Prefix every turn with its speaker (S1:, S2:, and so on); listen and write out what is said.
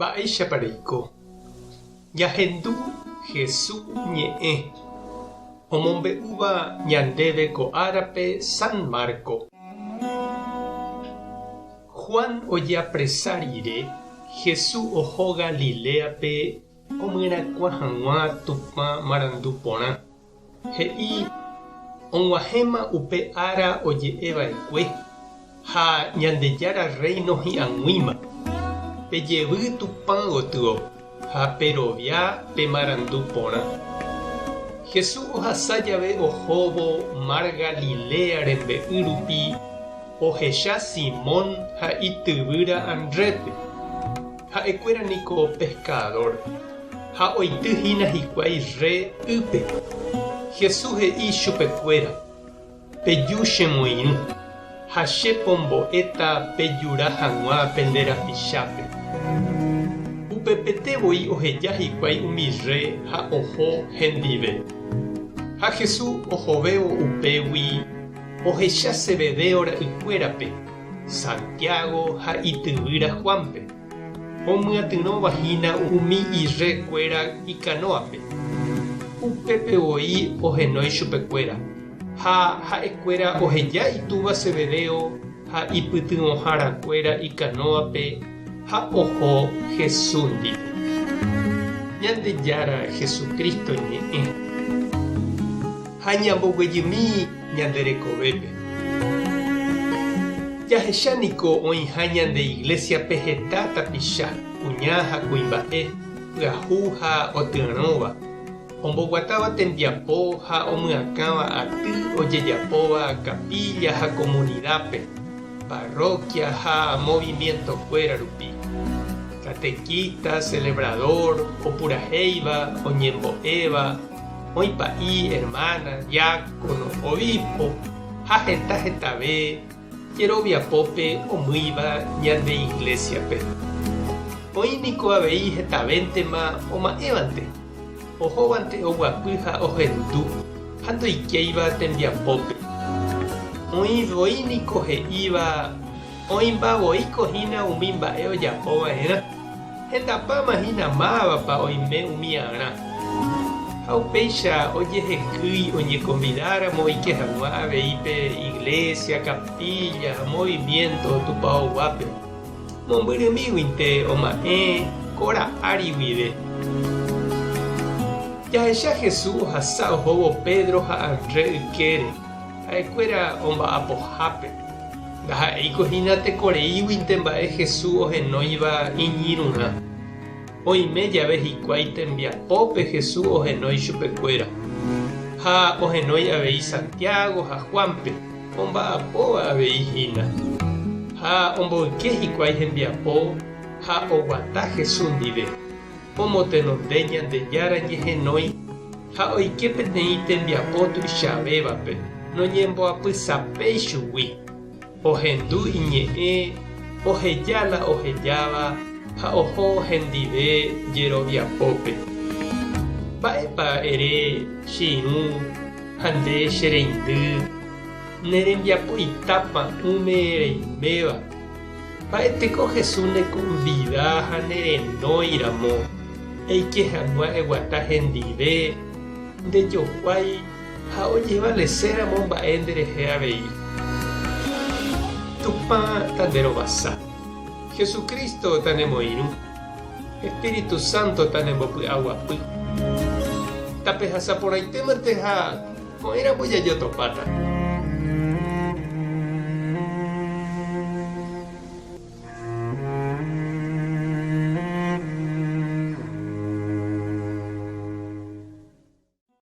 S1: Mba'éichapa reiko? Ñahendu Hesu ñe'ẽ omombe'úva ñandéve ko árape San Marco. Juan ojeapresa rire, Hesu oho Galiléape omyerakuã hag̃ua Tupã marandu porã. He'i, Og̃uahẽma upe ára oje'e va'ekue, ha Ñandejára Rréino hi'ag̃uíma. Pejevy Tupã gotyo ha perovia pe marandu porã. Jesús ohasa jave ohóvo mar Galilea rembe'y rupi ohecha Simón ha ityvýra Andrépe. Ha'ekuéra niko peskadór, ha oity hína hikuái rre ýpe. Jesús he'i chupekuéra, Peju chemoirũ, ha che pombo'éta pejura hag̃ua pende rapichápe. Upepete voi oheja hikuái umi rre ha oho hendive. Ha Jesús ohovévo upégui ohecha Zebedeo ra'ykuérape, Santiago ha ityvýra Juánpe, omyatyrõva hína umi irre kuéra ikanóape. Upépe voi ohenói chupekuéra, ha ha'ekuéra oheja itúva Zebedeo ha ipytyvõhára kuéra ikanóape ha oho Jesús ndive. Ñandejára Jesucristo ñe'ẽ. Ha ñamboguejymi ñande rekovépe. Jahecha niko oĩha ñande iglésiape heta tapicha, kuña ha kuimba'e, pyahu ha otyarõva, omboguatáva tembiapo ha omyakãva aty ojejapóva capilla ha comunidápe, parroquia ha movimiento-kuéra rupi. Catequista, celebrador, opurahéiva, oñembo'éva, Oĩ pa'i, hermana, diácono, obispo ha heta hetave jeroviapópe omýiva ñande Iglesia-pe. Oĩ niko avei hetavéntema oma'ẽvante, ohóvante oguapy ha ohendu ha ndoikéiva tembiapópe. Oĩ voi niko he'íva oĩmba voíko hína umi mba'e ojapo va'erã. Hetapáma hína mávapa oime umi arã. Ha upéicha ojehekýi oñekonvidáramo oike hag̃ua avei pe iglésia, kapílla ha movimiénto tupaoguápe. Mombyrymíguinte oma'ẽ kora ári guive. Jahecha Jesús ohasa ohóvo Pedro ha Andrés ykére, ha'ekuéra omba'apohápe. Ndaha'éiko hína tekoreíguinte mba'e Jesús ohenóiva iñirũrã. Oime jave hikuái tembiapópe Jesús ohenói chupekuéra. Ha ohenói avei Santiago ha Juánpe, omba'apóva avei hína. Ha omboyke hikuái hembiapo ha oguata Jesús ndive, omotenonde Ñandejára ñehenói ha oike peteĩ tembiapo tuichavévape, noñemboapysapéi chugui. Ohendu iñe'ẽ, oheja la ohejáva ha oho hendive jeroviapópe. Mba'épa ere che irũ ha nde che reindy, ne rembiapo ita pa'ũme reiméva? Mba'eteko Jesús nekonvida ha nerenói ramo eike hag̃ua eguata hendive, ndejokuái ha ojevalese ramo mba'e nderehe avei. Tupã tanderovasa. Jesucristo tanemoirũ. Espíritu Santo tanembopy'aguapy. Tapehasa porãitémante ha ko'ẽramo jajotopáta.